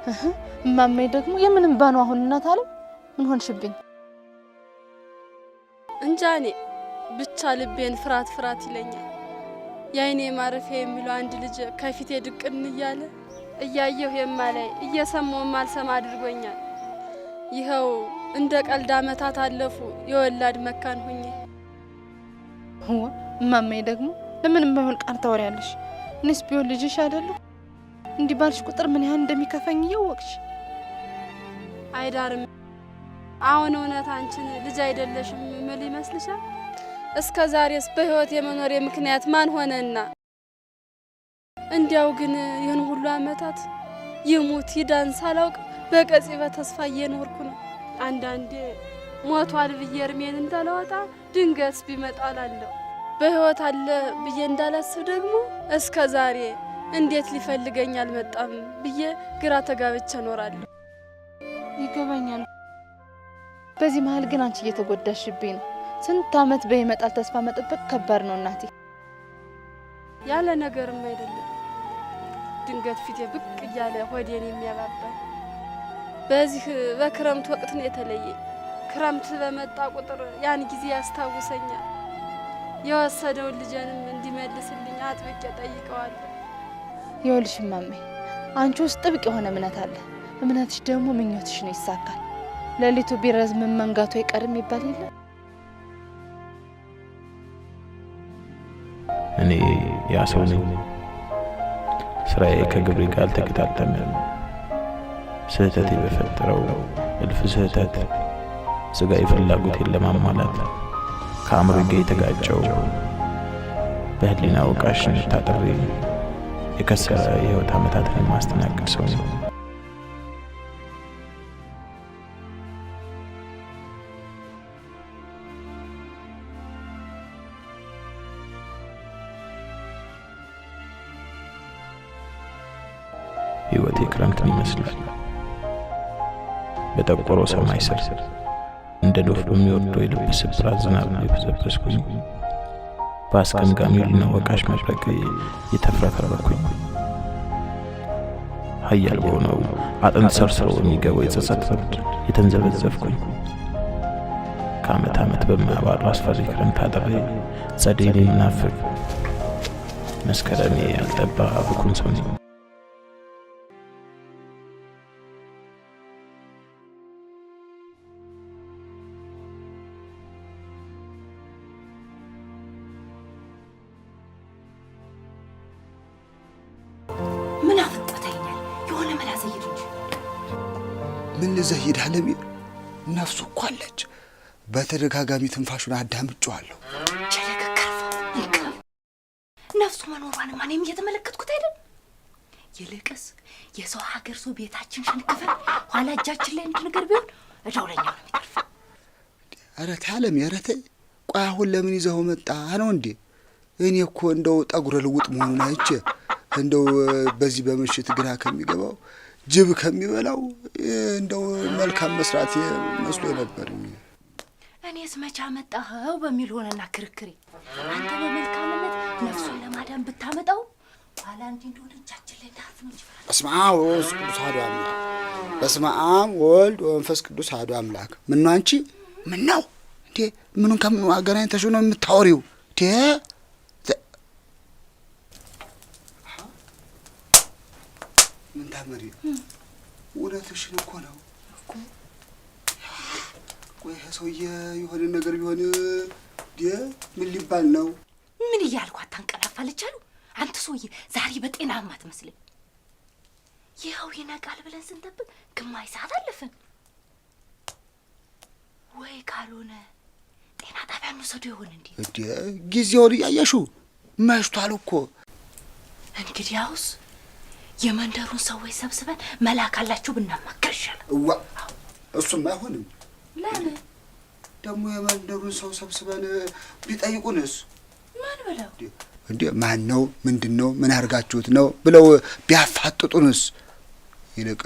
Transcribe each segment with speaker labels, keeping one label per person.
Speaker 1: እማማዬ ደግሞ የምን እንባ ነው አሁን? እናት አለ ምን ሆንሽብኝ?
Speaker 2: እንጃ እኔ ብቻ ልቤን ፍርሃት ፍርሃት ይለኛል። የአይኔ ማረፊያ የሚለው አንድ ልጅ ከፊቴ ድቅን እያለ እያየሁ የማላይ እየሰማሁ የማልሰማ አድርጎኛል። ይኸው እንደ ቀልድ አመታት አለፉ የወላድ መካን ሁኜ።
Speaker 1: ዋ እማማዬ ደግሞ ለምን የማይሆን ቃል ታወሪያለሽ? እኔስ ቢሆን ልጅሽ አይደለሁ? እንዲህ ባልሽ ቁጥር ምን ያህል እንደሚከፋኝ እያወቅሽ።
Speaker 2: አይዳርም። አሁን እውነት አንቺን ልጅ አይደለሽም ምል ይመስልሻል? እስከ ዛሬስ በህይወት የመኖሬ ምክንያት ማን ሆነና? እንዲያው ግን ይህን ሁሉ አመታት ይሙት ይዳን ሳላውቅ በቀጺበ ተስፋ እየኖርኩ ነው። አንዳንዴ ሞቷል ብዬ እርሜን እንዳላወጣ ድንገት ቢመጣ እላለሁ። በህይወት አለ ብዬ እንዳላስብ ደግሞ እስከ ዛሬ እንዴት ሊፈልገኝ አልመጣም ብዬ ግራ ተጋብቼ እኖራለሁ።
Speaker 1: ይገባኛል። በዚህ መሀል ግን አንቺ እየተጎዳሽብኝ ነው። ስንት አመት በይመጣል ተስፋ መጠበቅ ከባድ ነው እናቴ።
Speaker 2: ያለ ነገርም አይደለም። ድንገት ፊቴ ብቅ እያለ ሆዴን የሚያባባኝ በዚህ በክረምት ወቅት ነው የተለየኝ። ክረምት በመጣ ቁጥር ያን ጊዜ ያስታውሰኛል። የወሰደውን ልጄንም እንዲመልስልኝ አጥብቄ ጠይቀዋለሁ።
Speaker 1: ይኸውልሽ እማሜ፣ አንቺ ውስጥ ጥብቅ የሆነ እምነት አለ። እምነትሽ ደግሞ ምኞትሽ ነው ይሳካል። ሌሊቱ ቢረዝም መንጋቱ አይቀርም ይባል የለ።
Speaker 3: እኔ ያ ሰው ነኝ። ስራዬ ከግብሬ ጋር አልተገጣጠመም። ስህተቴ በፈጠረው እልፍ ስህተት ስጋዊ ፍላጎቴን ለማሟላት ከአእምሮ ጋር የተጋጨው በህሊና ወቃሽነት ታጥሬ የከሰረ የህይወት ዓመታትን የማስተናግድ ሰው ነኝ። ህይወቴ ክረምትን ይመስላል። በጠቆረው ሰማይ ስር እንደ ዶፍ በሚወርደው የልብ ስብራት ዝናብ የበዘበዝኩኝ፣ በአስገምጋሚ ህሊና ወቃሽ መብረቅ የተፍረከረኩኝ፣ ኃያል በሆነው አጥንት ሰርስሮ በሚገባው የጸጸት ብርድ የተንዘበዘብኩኝ፣ ከዓመት ዓመት በማያባሩ አስፈሪ ክረምት አጥሬ ጸደይን የምናፍቅ መስከረሜ ያልጠባ ብኩን ሰው ነኝ።
Speaker 4: ምን አፍጥተኛል? የሆነ መላ ዘይድ እንጂ።
Speaker 5: ምን ልዘይድ አለሜ? ነፍሱ እኮ አለች። በተደጋጋሚ ትንፋሹን አዳምጬዋለሁ።
Speaker 4: ቸለከ ከርፋ እንከፍ ነፍሱ መኖሯንማ እኔም እየተመለከትኩት አይደል? ይልቅስ የሰው ሀገር ሰው ቤታችን ሸንክፈን ኋላ እጃችን ላይ አንድ ነገር ቢሆን እዳው ለኛ ነው የሚተርፈው።
Speaker 5: ኧረ ተይ አለሜ፣ ኧረ ተይ። ቆይ አሁን ለምን ይዘኸው መጣ ነው እንዴ? እኔ እኮ እንደው ጠጉረ ልውጥ መሆኑን አይቼ እንደው በዚህ በምሽት ግራ ከሚገባው ጅብ ከሚበላው እንደው መልካም መስራት መስሎ ነበር።
Speaker 4: እኔስ መቼ አመጣኸው በሚል ሆነና ክርክሬ። አንተ በመልካምነት ነፍሱን ለማዳን ብታመጣው ኋላ እንዲህ እንደሆነ እጃችን ላይ እንዳርፍ ነው እንጂ ፍርሃት።
Speaker 5: በስመ አብ ወወልድ ቅዱስ አሐዱ አምላክ። በስመ አብ ወወልድ ወመንፈስ ቅዱስ አሐዱ አምላክ። ምነው አንቺ ምነው እንዴ? ምኑን ከምኑ አገናኝተሽ ነው የምታወሪው? እንዴ ምን ታመሪ? እውነትሽን እኮ ነው። ቆይ ይሄ ሰውዬ የሆነ ነገር ቢሆን እንዴ ምን ሊባል ነው?
Speaker 4: ምን እያልኩ አታንቀላፋለች አሉ። አንተ ሰውዬ ዛሬ በጤናማ አትመስልም። ይኸው ይነቃል ብለን ስንጠብቅ ግማሽ ሰዓት አለፈን። ወይ ካልሆነ ጤና ጣቢያ እንውሰደው ይሆን እንዴ?
Speaker 5: እንዴ ጊዜውን እያየሽው መሽቷል እኮ።
Speaker 4: እንግዲያውስ የመንደሩን ሰዎች ሰብስበን መላ ካላችሁ ብናማክር ይሻላል።
Speaker 5: እዋ እሱም አይሆንም።
Speaker 4: ለምን?
Speaker 5: ደግሞ የመንደሩን ሰው ሰብስበን ቢጠይቁንስ?
Speaker 4: ምን ብለው?
Speaker 5: እንዴ ማን ነው? ምንድነው? ምን አድርጋችሁት ነው ብለው ቢያፋጥጡንስ? ይልቅ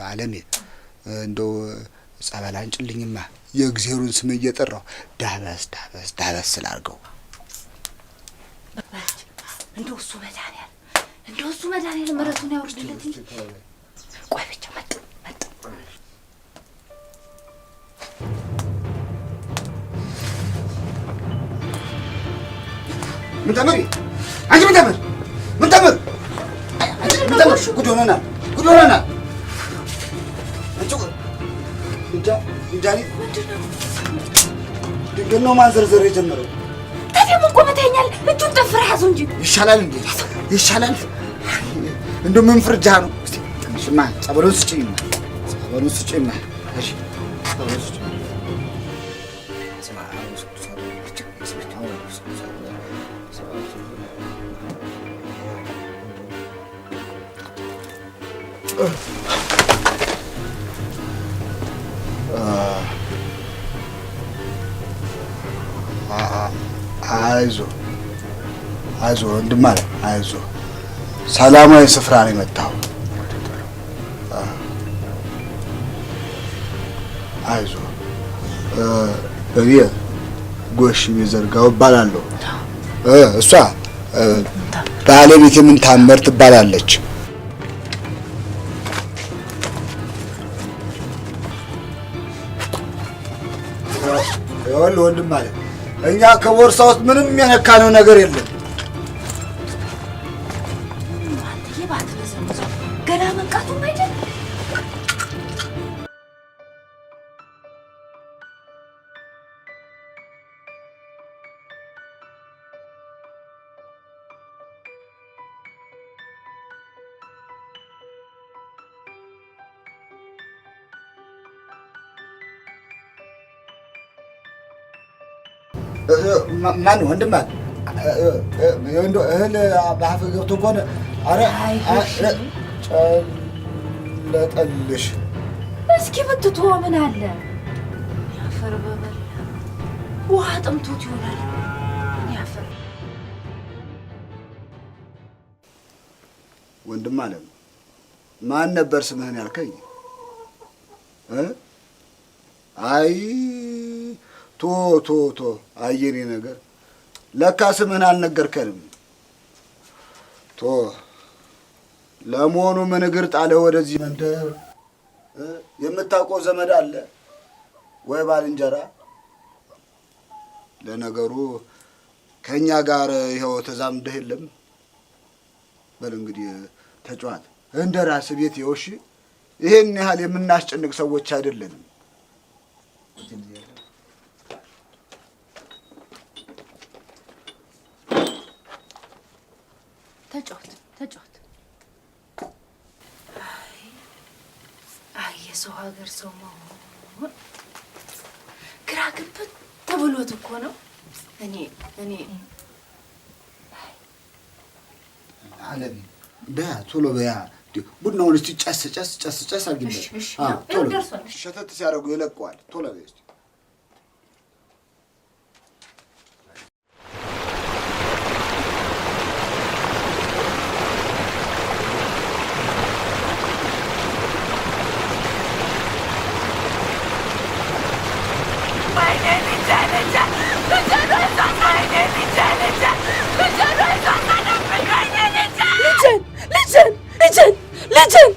Speaker 5: አለሜ እንደው ጸበል አንጭልኝማ የእግዚአብሔሩን ስም እየጠራሁ ዳበስ ዳበስ ዳበስ ስላርገው።
Speaker 4: እንደው እሱ መድኃኒዓለም እንደው እሱ መድኃኒዓለም ምሕረቱን ያውርድለት እንጂ። ቆይ ብቻ መጣ መጣ።
Speaker 5: ምን ተምር አንቺ ምን ተምር ምን ተምር አንቺ ምን ተምር? ጉድ ሆነናል፣ ጉድ ሆነናል። አንቺ እንጃ እንጃ። ድንገት ነው ማንዘርዘር የጀመረው።
Speaker 4: ታዲያ ምን ቆመህ ታየኛለህ? እጁን ጠፍረህ ያዘው እንጂ
Speaker 5: ይሻላል እንዴ? ይሻላል። እንደው ምን ፍርጃ ነው? እስቲ ትንሽማ ጸበሉን ስጪኝማ፣ ጸበሉን ስጪኝማ። እሺ ጸበሉን ስጪኝ። አይዞህ አይዞህ ወንድም አለ አይዞህ፣ ሰላማዊ ስፍራ ነው የመጣው። አይዞህ። እኔ ጎሽ ዘርጋው እባላለሁ። እሷ ባለቤቴ ምን ታመር ትባላለች። ይኸውልህ ወንድም አለ እኛ ከቦርሳ ውስጥ ምንም የነካነው ነገር የለም።
Speaker 4: አንተዬ ባትበዘብዘው ገና መንቃቱም አይደል?
Speaker 5: ማን ወንድም አለ እህል በአፍህ ገብቶ ከሆነ ኧረ ጨለጠልሽ።
Speaker 4: እስኪ ብትተወው ምን አለ? አፈር በበላ ውሃ ጠምቶት ይሆናል። አፈር
Speaker 5: ወንድም አለ ማን ነበር ስምህን ያልከኝ? አይ ቶ ቶ ቶ አየኔ ነገር ለካ ስምህን አልነገርከንም። ቶ ለመሆኑ ምን እግር ጣለህ ወደዚህ መንደር? የምታውቀው ዘመድ አለ ወይ ባልንጀራ? ለነገሩ ከኛ ጋር ይኸው ተዛምደህ የለም። በል እንግዲህ ተጫዋት እንደ ራስህ ቤት ይኸው። እሺ ይሄን ያህል የምናስጨንቅ ሰዎች አይደለንም።
Speaker 4: ተጫወት ተጫወት። አይ የሰው ሀገር ሰው መሆን ግራ ግብት ተብሎት እኮ ነው። እኔ እኔ
Speaker 5: አለም በያ ቶሎ በያ ቡናውን እስቲ ጨስ ጨስ ጨስ ጨስ አድርጊበት። ቶሎ ሸተት ሲያደርጉ ይለቀዋል። ቶሎ በይ እስቲ።
Speaker 2: ልጄን ልጄን ልጄን